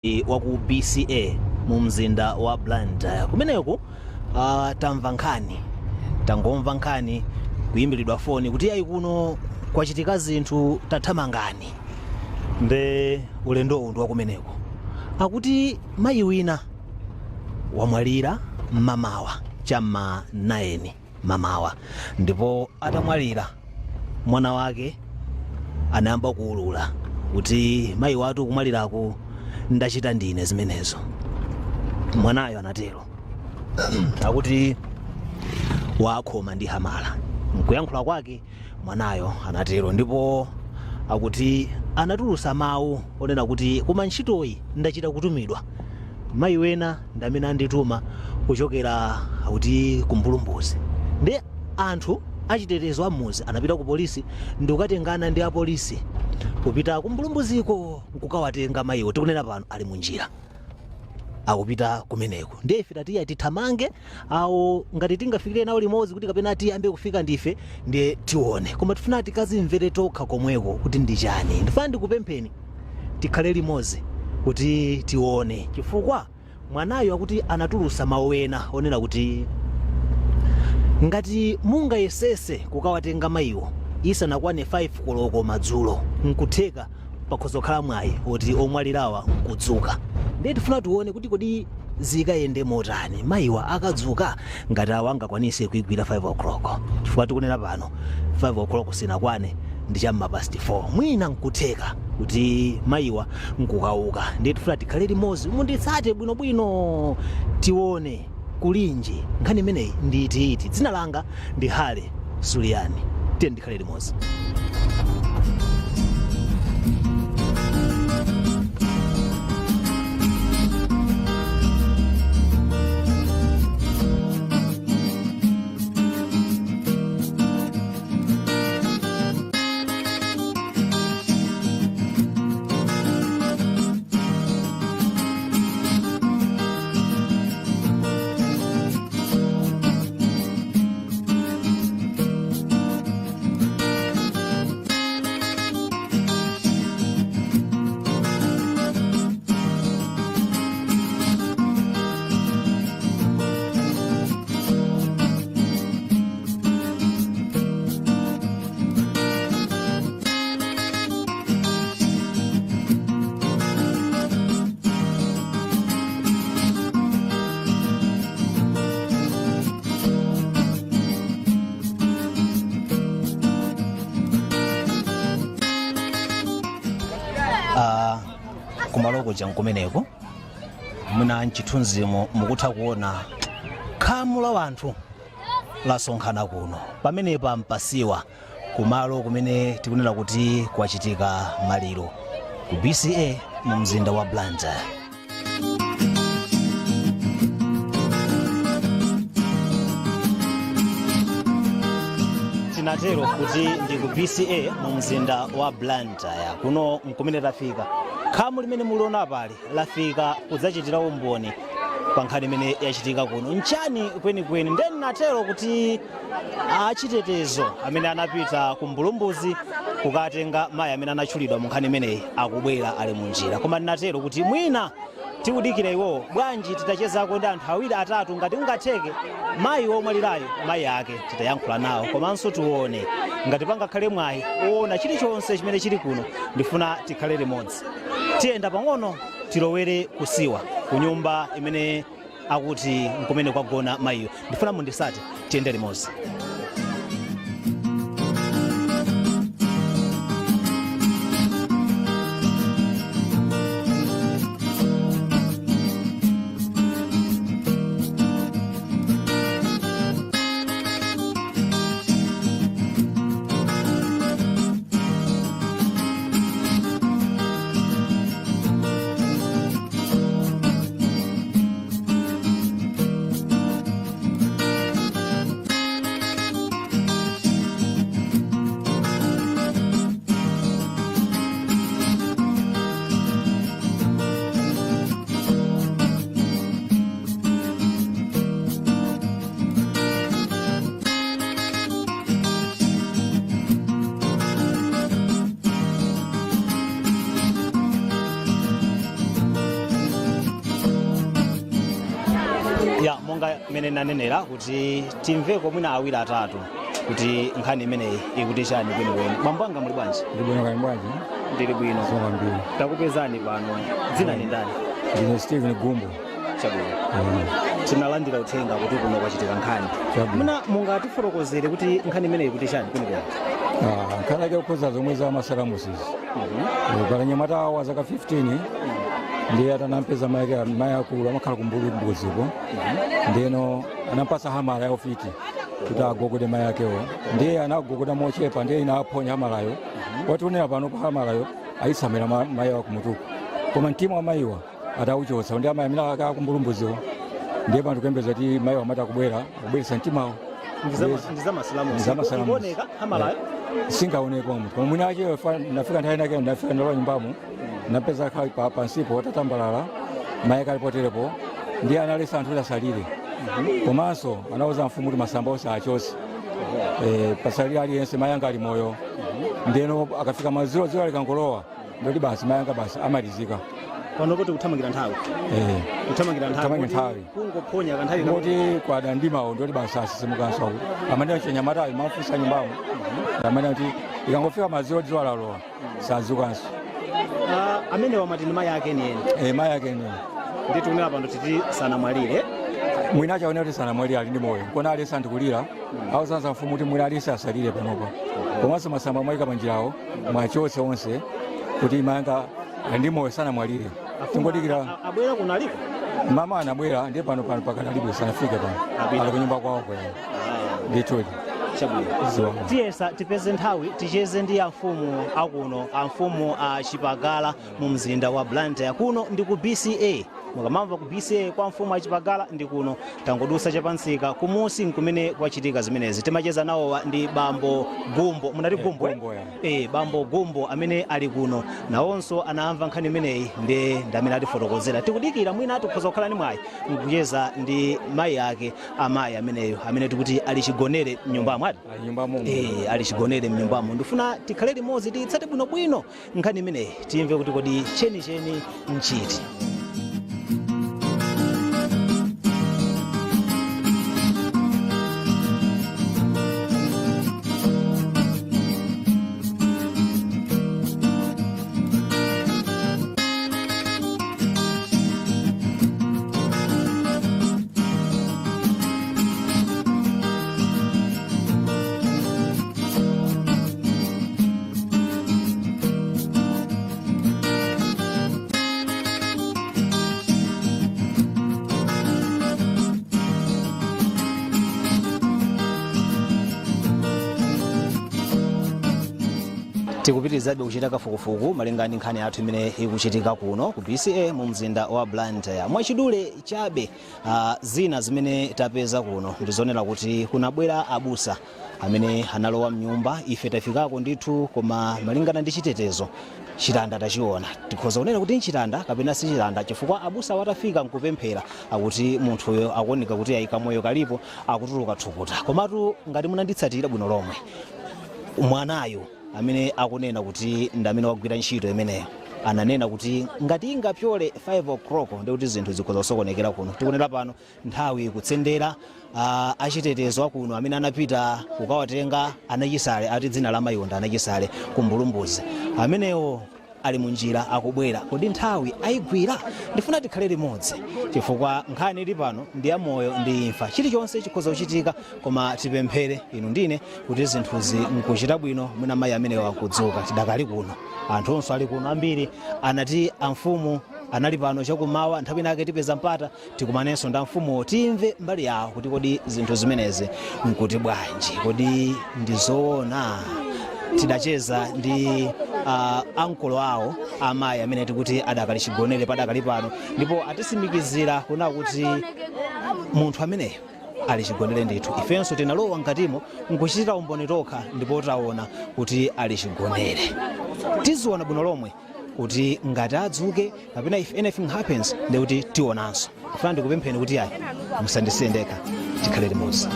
Wa ku BCA mu mzinda wa Blantyre kumeneku. Tamva nkhani, tangomva nkhani kuyimbiridwa foni kuti ayi, kuno kwachitika zinthu, tathamangani. Nde ulendo uwu ndi wakumeneko. Akuti mayi wina wamwalira mmamawa cham'ma 9 mamawa, ndipo atamwalira mwana wake anayamba kuwulula kuti mayi watu kumwaliraku ndachita ndine zimenezo. Mwanayo anatero, akuti wakhoma ndi hamala. Nkuyankhula kwake mwanayo anatero, ndipo akuti anatulusa mawu onena kuti koma ntchitoyi ndachita kutumidwa, mayi wena ndi amene andituma kuchokera akuti kumbulumbuzi. Ndi anthu achitetezo amuzi anapita ku polisi ndi kukatengana ndi apolisi kupita kumbulumbuziko nkukawatenga mayiwo. Tikunena pano ali munjira akupita kumeneko. Ndiye ife tatiya tithamange awo ngati tingafikire nawo limodzi kuti kapena tiyambe kufika ndife, ndiye tione. Koma tifuna tikazimvere tokha komweko kuti ndi chani. Ndifuna ndikupempheni tikhale limodzi kuti tione, chifukwa mwanayo akuti anatulusa mawu ena onena kuti ngati mungayesese kukawatenga mayiwo isanakwane 5 koloko madzulo, nkutheka pakhoza kukhala mwayi oti omwalirawa nkudzuka. Ndiye tifuna tione kuti kodi zikayende motani mayiwa akadzuka, ngati awo angakwanise kuigwira 5 o'clock, chifukwa tikunena pano 5 o'clock sinakwane, ndi cham'ma past 4. Mwina nkutheka kuti mayiwa nkukauka. Ndiye tifuna tikhale limodzi, munditsate bwinobwino, tione kulinji nkhani imeneyi ndi itiiti. Dzina langa ndi Hale Suliani, tiye ndikhale limodzi. Kumaloko chankumeneko mwina mchithunzimo mukutha kuona khamu la wanthu lasonkhana kuno pamenepa mpasiwa kumalo kumene tikunena kuti kwachitika maliro ku BCA mu mzinda wa Blantyre. Tinatero kuti ndi ku BCA mu mzinda wa Blantyre. Kuno nkumene tafika. Khamu limene muliona pali lafika kudzachitira umboni pa nkhani imene yachitika kuno. Nchani kwenikweni? Ndiye natero kuti achitetezo amene anapita ku Mbulumbuzi kukatenga mayi amene anatchulidwa mu nkhani imeneyi akubwera, ali munjira. Koma ndinatero kuti mwina tikudikira iwowo, bwanji titachezako ndi anthu awiri atatu, ngati ungatheke mayi womwalirayo, mayi ake titayankhula nawo, komanso tione ngati pangakhale mwayi woona chilichonse chimene chili kuno. Ndifuna tikhale limodzi, tiyenda pang'ono tilowere kusiwa ku nyumba imene akuti nkumene kwagona mayiyo. Ndifuna mundisate, tiyende limodzi. Monga mmene nanenera kuti timveko mwina awiri atatu kuti nkhani imeneyi ikuti chani kwenikweni. Bambo anga, muli bwanji? Ndibwino, kali bwanji? Ndili bwino. Soma mbiri. Takupezani pano, dzina ni ndani? Ndine Stephen Gumbo. Chabwino. Tinalandira uthenga kuti kuno kwachitika nkhani. Chabwino. Muna mungatifotokozere kuti nkhani imeneyi ikuti chani kwenikweni? Nkhani yake kukhuza zomwe za masalamusi. Pala nyamata wa zaka 15 ndiye atanampeza mayi akulu amakhala kumbulu mbuziko, ndiyeno anampasa hamala ya ufiti kuti agogode mayi akewo. Ndiye anagogoda mochepa, ndiye inaphonya hamalayo. Wationera pano pa hamalayo ayisamira mayi wa kumutuku, koma mtima wa mayiwa atauchotsa. Ndi amayi amene akakumbulumbuziwo, ndiye pano tikuyembeza kuti mayiwa amati akubwera akubweretsa mtimawo. Ndi za masalamusi? Ndi za masalamusi. Ikuoneka hamalayo? Singaoneka munthu, koma mwina ache nafika nthawi inake, ndafika ndalowa nyumbamo, napeza khali pa pansipo atatambalala mayi kalipoterepo. Ndiye analesa anthu kuti asalire, komanso anauza mfumu kuti masamba onse achose, pasalire aliyense, mayi anga ali moyo. Ndiyeno akafika madzulo, dzuwa likangolowa, ndoti basi mayi anga basi amalizika. Panopo tikuthamangira nthawi. Kuthamangira nthawi. Kuthamangira nthawi. Kungophonya kanthawi. Ngoti kwada ndimawo, ndoti basi asisimukanso. Amene chinyamatayo mafusa nyumbamo amene kuti ikangofika madzulo, dzuwa lalowa, sadzukanso. Ah, amene wamati ndi mayi ake ni eni? Mayi ake ni. Ndi tikunena pano titi sanamwalire? Mwina achaone kuti sanamwalire, ali ndi moyo, kona alesa anthu kulira, ausanza mfumu kuti mwina alese asalire panopa, komanso masamba mwayika panjirawo mwachotse onse, kuti mayanga ali ndi moyo, sanamwalire, tingodikira. Abwera kuno aliko? Mama anabwera, ndiye pano pakanalibe, sanafike pano. Apita. Ali kunyumba kwawo kwene ndithu. Chabwino. Ziwa. Tiyesa tipeze nthawi ticheze ndi amfumu akuno, amfumu a Chipagala mu mzinda wa Blantyre. Kuno ndi ku BCA. Mukamamva ku BCA kwa mfumu a Chipagala, ndi kuno, tangodusa chapansika kumusi nkumene kwachitika zimenezi. Timacheza nawowa ndi bambo Gumbo. Munati Gumbo, eh? Gumbo, ya. Bambo Gumbo amene ali kuno nawonso anamva nkhani imeneyi, ndi ndamene atifotokozera. Tikudikira mwina tikhoza kukhala ndi mwayi nkucheza ndi mayi ake, amayi ameneyo amene tikuti ali chigonere mnyumbamo, ati? Ali nyumbamo. Ali chigonere mnyumbamo. Ndifuna tikhale limodzi, tiyitsate bwinobwino nkhani imeneyi, timve kuti kodi chenicheni nchiti. Tikupitirizabe kuchita kafukufuku malinga ndi nkhani yathu imene ikuchitika kuno ku BCA mu mzinda wa Blantyre. Mwachidule chabe, zina zimene tapeza kuno ndizonena kuti kunabwera abusa amene analowa mnyumba. Ife tafikako ndithu, koma malingana ndi chitetezo, chitanda tachiona. Tikhoza kunena kuti nchitanda kapena si chitanda, chifukwa abusa watafika nkupemphera, akuti munthuyo akuoneka kuti ayi, kamoyo kalipo, akutuluka thukuta. Komatu ngati munanditsatira bwino lomwe, mwanayo amene akunena kuti ndi amene wagwira ntchito imeneyo ananena kuti ngati ingapyole 5 o'clock, ndikuti zinthu zikhoza kusokonekera kuno. Tikunena pano nthawi ikutsendera. Achitetezo akuno amene anapita kukawatenga anachisale, ati dzina la mayiwo ndi anachisale kumbulumbuzi, amenewo ali munjira akubwera. Kodi nthawi ayigwira? Ndifuna tikhale limodzi chifukwa nkhani ili pano ndi ya moyo ndi imfa, chilichonse chikhoza kuchitika. Koma tipemphere inu ndine kuti zinthuzi nkuchita bwino, mwina mayi amenewo akudzuka. Tidakali kuno, anthu onse ali kuno ambiri anati amfumu anali pano chakumawa. Nthawi inake tipeza mpata tikumanenso ndi amfumuwo, timve mbali yawo kuti kodi zinthu zimenezi nkuti bwanji, kodi ndi zoona? Tidacheza ndi ankolo awo amayi amene tikuti adakali chigonere padakali pano, ndipo atisimikizira kuna kuti munthu ameneyo ali chigonere ndithu. Ifenso tinalowa mkatimo nkuchitira umboni tokha, ndipo taona kuti ali chigonere. Tiziona bwino lomwe kuti ngati adzuke kapena if anything happens, ndikuti tionanso. Kufuna ndikupempheni kuti ayi, musandisiye ndekha, tikhale limodzi.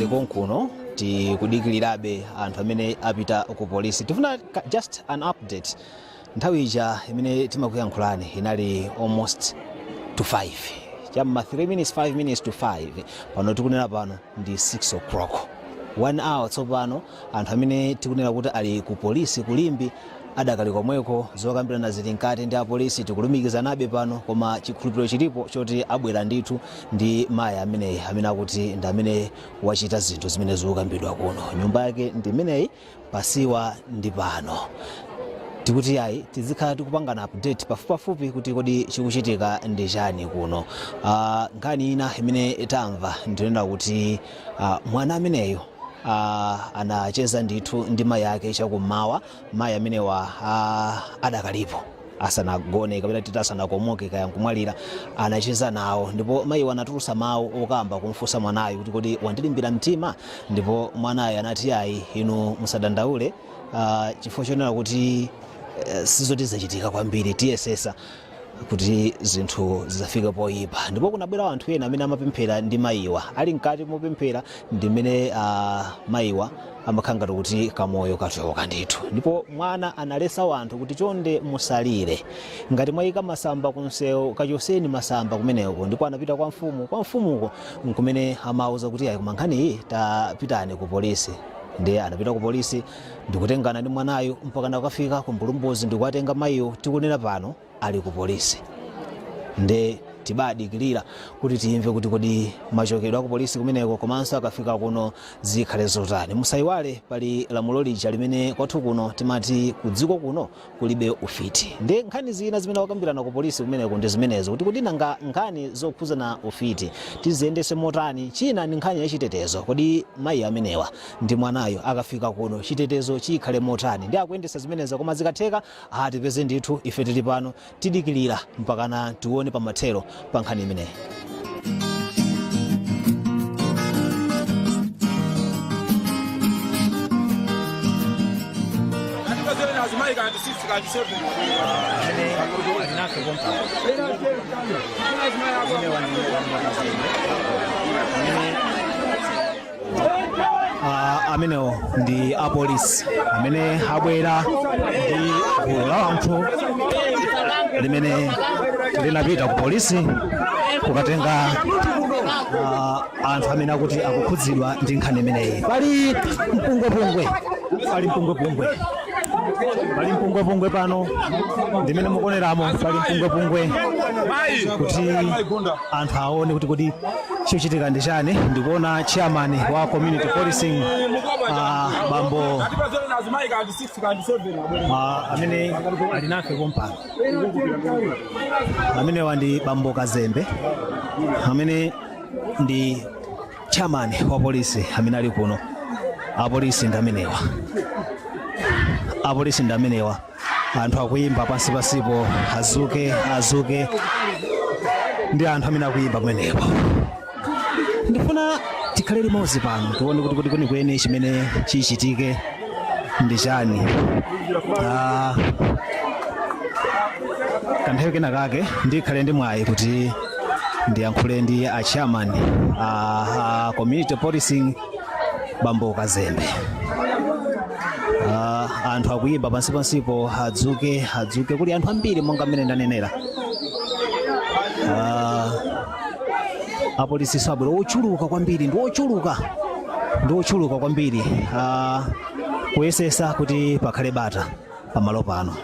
Tidakali konkuno, tikudikirirabe anthu amene apita ku polisi. Tifuna just an update. Nthawi ija imene timakuyankhulani inali almost to 5, chamma 3 minutes, 5 minutes to 5. Pano tikunena pano ndi 6 o'clock, 1 hour tsopano. Anthu amene tikunena kuti ali ku polisi ku Limbe adakali komweko, zokambirana zili mkati ndi apolisi. Tikulumikizanabe pano, koma chikhulupiriro chilipo choti abwera ndithu ndi mayi ameneyi amene akuti ndi amene wachita zinthu zimene zikukambidwa kuno. Nyumba yake ndi imeneyi, pasiwa ndi pano. Tikuti ayi, tizikhala tikupangana update pafupipafupi kuti kodi chikuchitika ndi chani kuno. Nkhani ina imene tamva ndinena kuti mwana ameneyo anacheza ndithu ndi mayi ake chakummawa. Mayi amenewa adakalipo asanagone, kapena titi asanakomoke kaya nkumwalira, anacheza nawo, ndipo mayiwo anatulutsa mawu okamba kumfunsa mwanayo kuti kodi wandilimbira mtima? Ndipo mwanayo anati, "Ayi, inu musadandaule, chifukwa chonena kuti sizoti zachitika kwambiri, tiyesesa kuti zinthu zisafike poyipa." Ndipo kunabwera anthu ena amene amapemphera ndi mayiwa. Ali mkati mopemphera ndi mmene mayiwa amakhala ngati kuti kamoyo kachoka ndithu, ndipo mwana analesa wanthu kuti, "Chonde musalire, ngati mwayika masamba kunsewu kachoseni masamba kumeneko." Ndipo anapita kwa mfumu. Kwa mfumuko nkumene amauza kuti, "Ayi, koma nkhani iyi tapitani ku polisi." Ndiye anapita ku polisi ndikutengana ndi mwanayo mpaka nakafika ku Mbulumbuzi ndikuwatenga mayiwo. Tikunena pano ali ku polisi, nde tibadikirira kuti timve kuti kodi machokedwe aku polisi kumeneko komanso akafika kuno zikhale zotani. Musayiwale pali lamulo lija limene kwathu kuno timati kudziko kuno kulibe ufiti. Ndi nkhani zina zimene wakambirana ku polisi kumeneko ndi zimenezo, kuti kuti nanga nkhani zokhuzana ufiti tiziyendese motani? China ndi nkhani yachitetezo. Kodi mayi amenewa ndi mwanayo akafika kuno chitetezo chikhale motani? Ndi akuyendesa zimenezo, koma zikatheka tipeze ndithu. Ife tili pano, tidikirira mpakana tione pamathero pa nkhani imeneyi. Amenewo ndi apolisi amene abwera ndi gulu la anthu limene linapita ku polisi kukatenga anthu amene akuti akukhudzidwa ndi nkhani imeneyi. Pali mpungwepungwe, pali mpungwepungwe, pali mpungwepungwe pano. Ndimene mukuoneramo, pali mpungwepungwe kuti anthu aone kuti kodi chikuchitika ndi chani. Ndikuona chairman wa community policing, bambo amene ali nafe pompano. Amenewa ndi bambo Kazembe amene ndi chairman wa polisi amene ali kuno. Apolisi ndi amenewa, apolisi ndi amenewa. Anthu akuyimba pansi pasipo, "Azuke, azuke," ndi anthu amene akuyimba kumenepo. Ndifuna tikhale limodzi pano, tione kuti kwenikweni chimene chichitike ndi chani. Kanthawi kena kake ndikhale ndi mwayi kuti ndiyankhule ndi a chairman a community policing, bambo Kazembe. Anthu akuyimba pansi pansipo, "Adzuke, adzuke." Kuli anthu ambiri monga mmene ndanenera. Apolisi abwera ochuluka kwambiri, ndi ochuluka, ndi ochuluka kwambiri, kuyesesa kuti pakhale bata pamalo pano.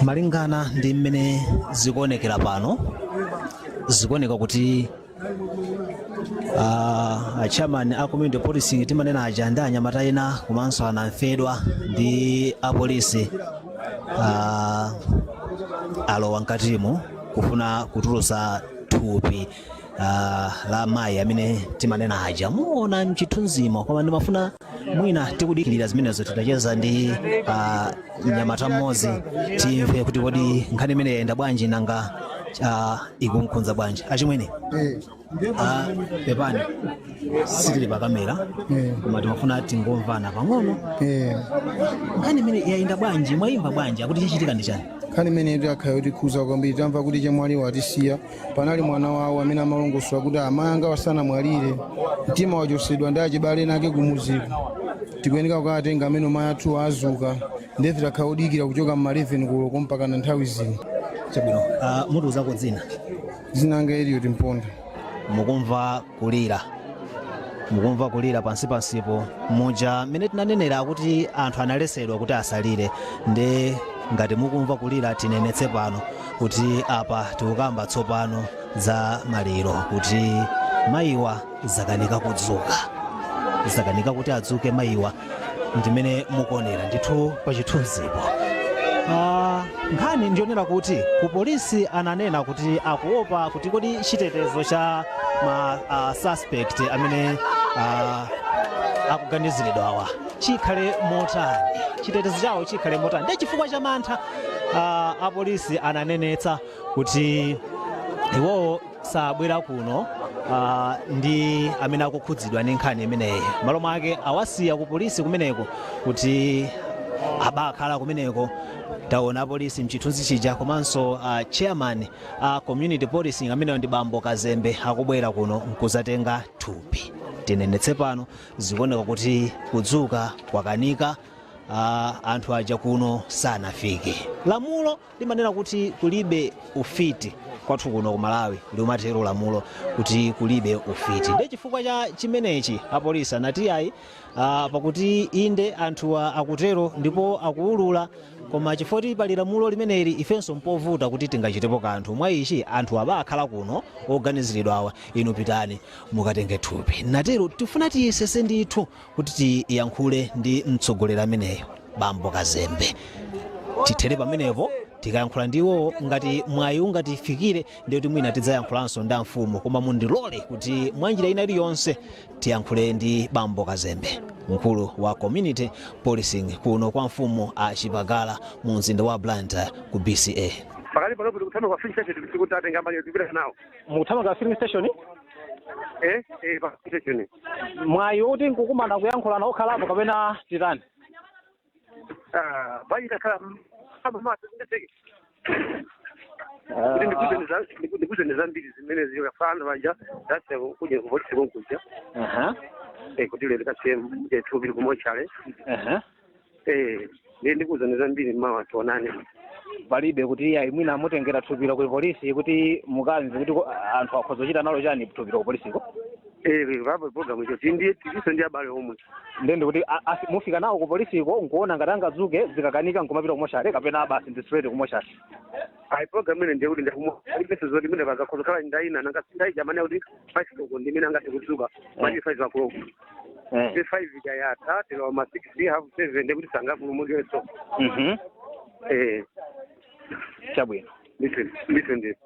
Malingana ndi mmene zikuonekera pano, zikuoneka kuti a chairman a community policing timanena aja ndi anyamata ena komanso anamfedwa ndi apolisi alowa mkatimo kufuna kutulutsa thupi la mayi amene timanena aja muona mchithunzimo. Koma ndimafuna mwina tikudikirira zimenezo, titacheza ndi mnyamata mmodzi, timve kuti kodi nkhani imene yayenda bwanji, nanga Ikumkhudza bwanji achimwene? Pepani, sitili pa kamera, koma timafuna tingomvana pang'ono. Nkhani imene yayenda bwanji? Mwayimva bwanji? Akuti chachitika ndi chani? Nkhani imene yakhala yotikhuza kwambiri. Tamva kuti chemwali watisiya. Panali mwana wawo amene amalongosola kuti amayi anga wasanamwalire, mtima wachosedwa ndi achibale nake kumuziko, tikuyeneka kukatenga amene mayi athu azuka. Ndefe takhala odikira kuchoka mma 11 koloko mpaka na nthawi zino. Chabwino, mutiuzako dzina? Dzina anga Eliot Mponda. Mukumva kulira, mukumva kulira pansipansipo muja mmene tinanenera kuti anthu analesedwa kuti asalire. Ndi ngati mukumva kulira, tinenetse pano kuti apa tikukamba tsopano za maliro, kuti mayiwa zakanika kudzuka, zakanika kuti adzuke mayiwa, ndimene mukuonera ndithu pa chithunzipo. Nkhani ndionera kuti ku polisi ananena kuti akuopa kuti kodi chitetezo cha ma suspect amene akuganiziridwa awa chikhale motani, chitetezo chawo chikhale motani. Ndi chifukwa cha mantha, apolisi ananenetsa kuti iwowo sabwera kuno ndi amene akukhudzidwa ndi nkhani imeneyi. Malo mwake awasiya ku polisi kumeneko kuti abakhala kumeneko. Taona apolisi mchithunzi chija, komanso chairman a community policing ameneyo ndi bambo Kazembe akubwera kuno nkuzatenga thupi. Tinenetse pano, zikuoneka kuti kudzuka kwakanika. Anthu aja kuno sanafike. Lamulo limanena kuti kulibe ufiti kwathu kuno ku Malawi, limatero lamulo kuti kulibe ufiti. Ndi chifukwa cha chimenechi apolisi anati ayi, pakuti inde anthuwa akutero ndipo akuwulula, koma chifukwa pali lamulo limeneli ifenso mpovuta kuti tingachitepo kanthu. Mwa ichi anthu aba akhala kuno oganiziridwa awa, inu pitani mukatenge thupi. Natero tifuna tiyesese ndithu kuti tiyankhule ndi mtsogoleri ameneyo, bambo Kazembe. Tithere pamenepo. Tikayankhula ndiwo, ngati mwayi ungatifikire, ndiye kuti mwina tidzayankhulanso ndi amfumu. Koma mundilole kuti mwanjira ina iliyonse tiyankhule ndi bambo Kazembe, mkulu wa community policing kuno kwa mfumu a Chipagala mu mzinda wa Blantyre ku BCA. Pakali panopo tikuthamanga kwa filling station, tikuti atenga maliro, tipita nawo. Mukuthamanga filling station? Eh, pa filling station. Mwayi woti nkukumana kuyankhulana okhalapo kapena titani? Ah, bali takhala ama ndeteke kuti ndikuze zambiri zimene zikafana vanja dase kuja kupolisi konkuja. Kuti lero kasiye mje thupi kumochale. Eh, ndiye ndikuze zambiri mmawa, tionane. Palibe kuti ayi, mwina mutengera thupilo ku polisi kuti mukamve kuti anthu akhoza kuchita nalo chani thupilo ku polisiko? Eh, vapo program icho tindi tiso ndi abale omwe. Ndende kuti mufika nawo ku polisiko nkuona ngati angadzuke, zikakanika nkumapita kumoshare, kapena basi ndi straight kumoshare? Ayi, program ine ndiye kuti ndakumo alipenso zoti mene pakakhoza khala ndayina nanga ndayijamani kuti 5 koloko ndimene angati kudzuka mali 5 o'clock. Ndi 5 ikayatha tilowa ma 6, half 7, ndikuti sangapulumukenso. Eh. Chabwino. Ndithu, ndithu, ndithu.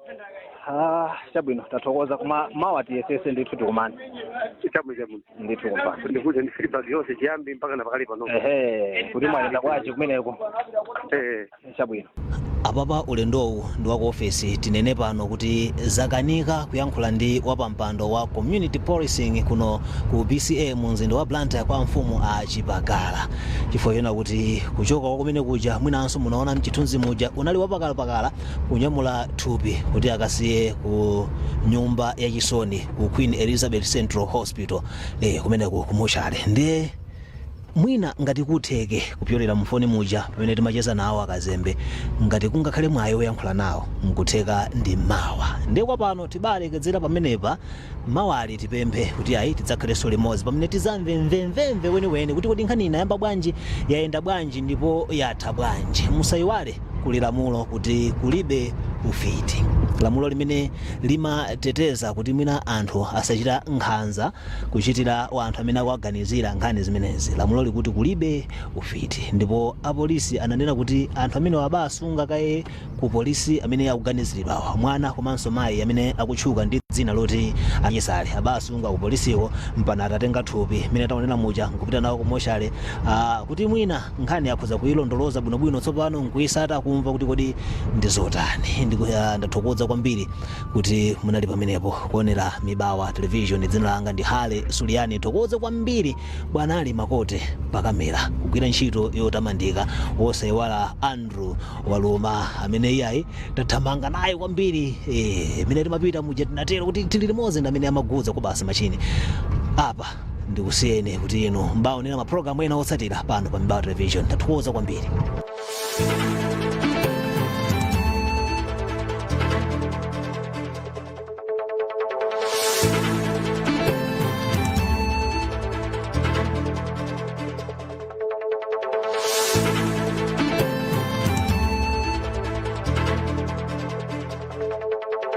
Ah, chabwino, tathokoza. Koma mawa tiyesese ndithu tikumane. Chabwino, chabwino. Ndithu kumpano. Ndikuze ndi feedback yonse chiyambi mpaka na pakali pano. Ehe, kuti mwayenda bwanji kumeneko. Eh. Chabwino. Apapa ulendowu ndi wa ku ofesi. Tinene pano kuti zakanika kuyankhula ndi wapampando wa community policing kuno ku BCA mu mzinda wa Blantyre kwa mfumu a Chipagala, chifukwa chona kuti kuchoka kwa kumene kuja, mwinanso munaona mchithunzi muja, unali wapakalapakala kunyamula thupi kuti akasiye ku nyumba yachisoni ku Queen Elizabeth Central Hospital, kumeneku kumuchale. Ndiye mwina ngati kutheke kupyolera mfoni muja pamene timacheza nawo akazembe, ngati kungakhale mwayi woyankhula nawo, nkutheka ndi mawa. Ndiye kwa pano tibalekezera pamenepa. Mawali tipemphe kuti ayi, tidzakhalenso limodzi pamene tizamve mvemvemve weniweni kuti kodi nkhani inayamba bwanji, yayenda bwanji ndipo yatha bwanji. Musayiwale kuli lamulo kuti kulibe ufiti, lamulo limene limateteza kuti mwina anthu asachita nkhanza kuchitira anthu amene akuaganizira nkhani zimenezi. Lamulo likuti kulibe ufiti, ndipo apolisi ananena kuti anthu amene abasunga kaye ku polisi amene akuganiziridwawa, mwana komanso mayi amene akutchuka ndi Dzina loti anyisale abasunga ku polisiko mpana atatenga thupi mene taonera muja nkupita nawo ku moshale, kuti mwina nkhani akhoza kuyilondoloza bwinobwino tsopano nkuyisata kumva kuti kodi ndi zotani. Ndathokoza kwambiri kuti munali pamenepo kuonera Mibawa Television. Dzina langa ndi Hale Suliani. Thokoze kwambiri bwanali Makote pakamera, kugwira ntchito yotamandika, wosayiwala Andrew Waluma amene iyayi tathamanga naye kwambiri, imene timapita muja tinatero kuti tili limodzi ndi amene amaguza kubasa machini apa. Ndikusiyeni kuti inu mbaonera mapulogalamu ena otsatira pano pa Mibawa Television. Tathokoza kwambiri.